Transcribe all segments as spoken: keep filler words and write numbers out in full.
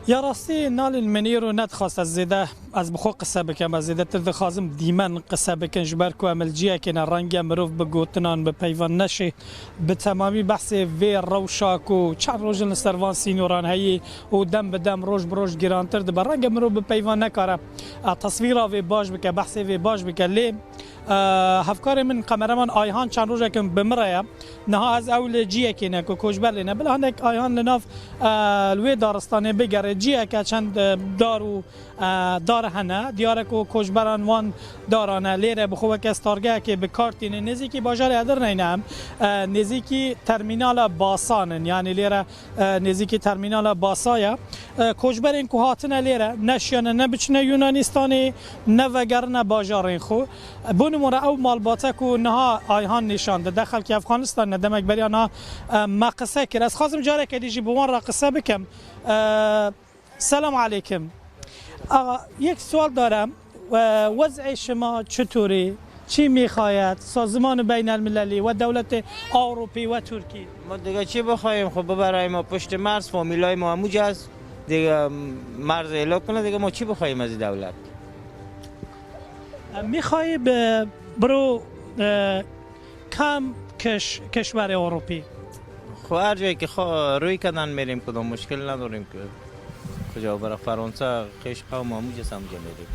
Ya rastî Nalîn, min îro nedixwast ez zêde, ez bi xwe qise bikim, ez zêdetir dixwazim dîmen qise bikin, ji ber ku em li ciyekê ne, renge mirov bi gotinan, bi peyvan neşê, bi temamî behsê vê rewşa ku çend roj in li ser van sînoran heyî û dem bi dem, roj bi roj girantir dibe. Renge mirov bi peyvan nekare, e, tesvîra vê baş bike, behsê vê baş bike. Lê, e, hevkarê min, kameraman Ayhan çend rojek in bi min re ye. Niha ez ew li ciyekê ne ku koçber lê ne. Bila hinek Ayhan li nav, e, li wê daristanê bigere. Ciyeke çend, e, dar û, e, dar hene. Diyar e ku koçberan wan daran e. Lêre bi xwe weke stargehekê bi kar tînin. Nêzîkî bajarê Edirneyê ne em. E, nêzîkî termînala Basan in. Yanî lêre, e, nêzîkî termînala Basa ye. E, koçberên ku hatine lêre, neşiyane ne biçine Yunanistanê, ne vegerine bajarên xwe. Bo nimûne ew malbate ku niha Ayhan nîşan dide, xelkê Efxanistanê ne, demek beriya niha, e, me qise kir. Ez xwazim careke dî jî bi wan re qise bikim. E, Selam aleykum. Axa, yek sual darem. E, wez'ê şima çitorî? Çi mîxayet? Saziman beynelmilelî ve dewletê Ewropî ve Tirkî? ما دیگه چی بخوایم؟ خب ببرای ما پشت مرز، فامیلای ما هموجه است دیگه. مرز اعلام کنه دیگه، ما چی بخوایم از این دولت؟ Em mîxayî bi biro, e, kam keş-, keşwerê Ewropî? خب هر جایی که خوا-، روی کردن می‌ریم، کدام مشکل نداریم که. کجا برای فرانسه، خیش قوم هموجه هموجه می‌ریم.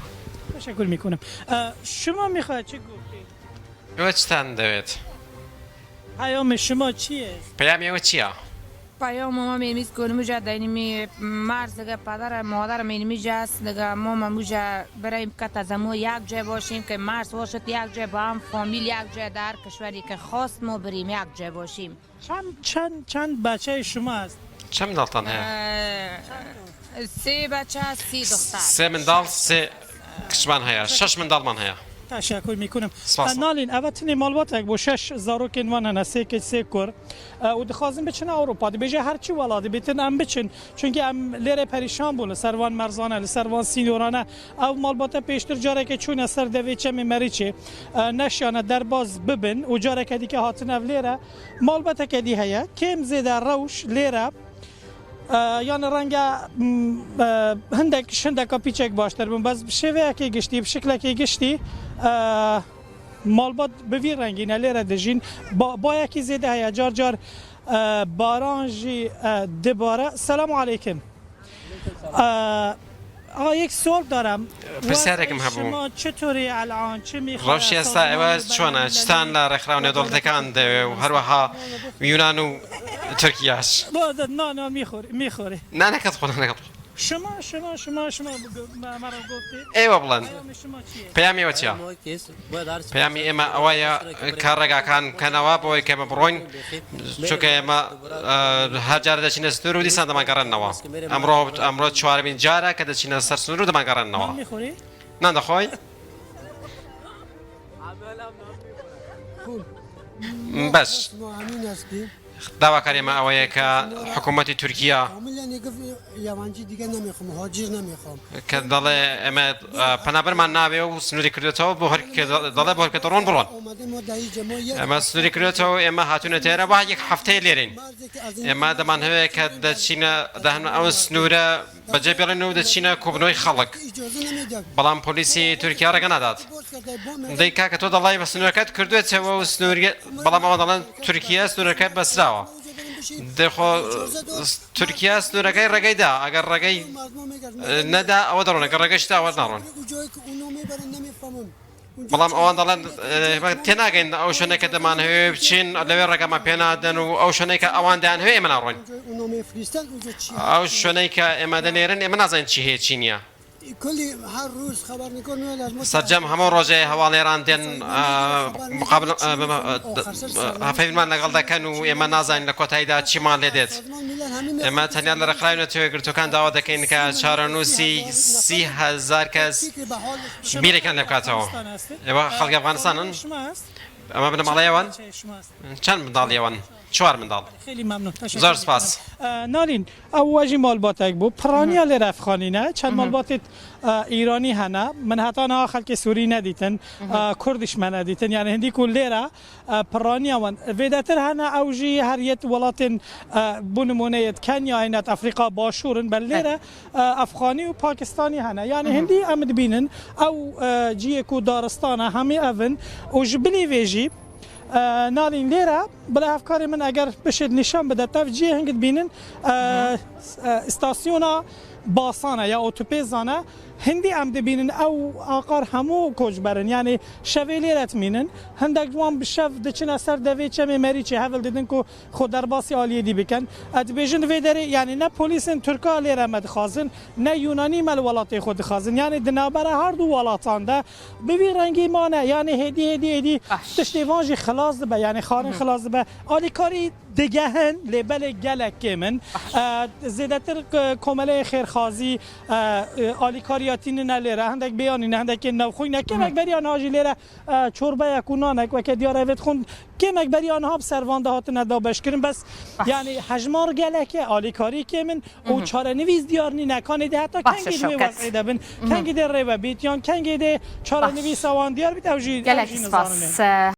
Teşekkür mîkunim. E, şima mîxayî çi gotî? Ew çi ten dewêt? Peyamê şima çi ye? Peyamê ew çi ya? Peyama me mêmîz ku nimîja deynimî merz dige, peder e, mader mênimî jes dige, mama mûja bireyim kete zemo yek ce başîm ke merz waşit yek ce bam, famîl yek ce der, kişwerî ke xwast mo birîm yek ce başîm. Çend, çend, çend beçeyê şima est? Çend mendaltan heye? Ee, sê beçe, sê dixtar. Sê mendal, sê kişman heye. Şeş mendalman heye. Teşekkür mîkunim. Spas. E, Nalîn, eve tinê malbatek bo şeş zarokên wan hene, sê keç, sê kur. E, û dixwazin biçine Ewropa. Dibêje her çi welatî bêtin em biçin. Çunkî em lêrê perîşan bûn li ser van merzane, li ser van sînorane. Ev malbate pêştir careke çûne ser devê Çemê Merîçê. E, neşiyane derbaz bibin û careke dîke hatine ev lêre. Malbateke dî heye. Kêm zêde rewş lêre. E, yani renge, m, e, hindek, hindeka pîçek baştir bin. Bes bi şêveyekê giştî, bi şiklekê giştî, e, malbat bi vî rengî ne lêre dijîn. Ba-, bayekî zêde heye. Car car, e, baran jî, e, dibare. Selamu aleykum. E, a, yek sual darem. Pirsyarek min hebû. Şima çitorî elan? Çi mîxwe? Rewşê esta ewe çona, çitan la rêxiraw nêdewletekan de û her wiha Yunan û Tirkiyaş. Bu arada na, na, mîxorî, mîxorî. Na, neket xwe, neket xwe. Şima, şima, şima, şima bu gö-, me, me re gotê. Eywa bilan. Peyamê şima çi ye? Peyamê we çi ya? Peyamê ême ewe ye, ka regakan kenewa, bo ke me biroyn. Çunke ême, e, her care deçîne stor û dîsan diman gerennewa. Emro, emro çwaremîn care ke deçîne ser sor û diman gerennewa. Nan mîxorî? Nan dixoy? Bes. Dawakarê me ew ye ke hikûmetê Tirkiye ke dale ême, e, penaberman navê û sinûrê kiriyotewe bo her ke da-, dale bo her ke diron biron. Ême sinûrê kiriyotewe ême hatûne têre wah yek hefteyê lêrên. Ême deman heve ke deçîne, dehne ew sinûre Bece bêrîn û diçîne kobûnoy xelk. Belam polîsî Tirkiye rege nedat. Dey kake to dalay ve sinûreket Kurdiye çewe û sinûriye, belam awa dalan Tirkiye sinûreket besrawa. Dê xo Tirkiye sinûrekey regey da. Eger regey, e, neda, awa daron. Eger regey şida, awa naron. Belam ewan dalan, e, tênageyn ew şoneke deman heye biçin, lewê rega me pê nadin û ew şoneke ewan deyan heye ême naroyn. Ew şoneke ême denêrin, ême nazanin çi heye çi niye. Sercem hemû rojê hevalêran tên, e, muqabil, e, e, e, hevpeyvîn man legal dekin û ême nazanin li kotayî de çi man lê dêt. Ême tenya li Rêxirayê Neteweyê Girtokan dawa dekin ke çarenûsî sî hezar kes bîrêkan lê bikatewa. Ême xelkê Efxanistan in. Ême bin malê wan. Çend mendalê wan? Çar mindal. Xêlî memnûn. Teşekkür Zor ederim. Spas. E, Nalîn, ew we jî malbatek bû. Piraniya lêre Efxanî ne. Çend malbatê, e, Îranî hene. Min heta niha xelkê Sûrî nedîtin. E, Kurdiş me nedîtin. Yani hindî ku lêre, e, piraniya wan. Vêdetir hene ew jî her yet welatên, e, bo nimûne yet Kenya, yet Afrîka Başûr in. Bel lêre, e, Efxanî û Pakistanî hene. Yani hindî em dibînin ew, e, ciyê ku daristan e, hemî ev in. Û ji bilî vê jî, e, Nalîn, lêre, bila hevkarê min eger bişêt nîşan bide, tev cihê hing dibînin, e, s-, e, stasyona basan e ya otopêzan e. Hindî em dibînin ew aqar hemû koçber in. Yani şevê lêre dimînin. Hindek ji wan bi şev diçine ser devê Çemê Merîçê, hev didin ku xwe derbasî aliyê dî bikin. Ez dibêjin di vê derê, yani ne polîsên Tirka lêre me dixwazin, ne Yunanî me li welatê xwe dixwazin. Yani di navbera her du welatan de bi vî rengî mane. Yani hêdî, hêdî, hêdî Baş. tiştê van jî xilas dibe. Yani xarin xilas dibe. Alîkarî digehin, lê belê gelek kêm in. Baş. E, zêdetir, e, komeleyê xêrxazî, e, e, alîkariya tînine lêre. Hindek bêyanî ne, hindekên navxwî ne. Kêmek beriya niha jî lêre, e, çorbeyek û nanek weke diyar evê dixwin. Kêmek beriya niha bi ser van de hatine dabeşkirin. Bes, Baş. yani hejmar gelek e, alîkarî kêm in û çarenivîs diyar nîne. Kanê de heta Baş, kengê di wê Şewket. wezê de bin. Kengê de rê ve bît, yan kengê de çarenivîsa wan diyar bît, ew jî, ew Gelek jî spas. nizanin.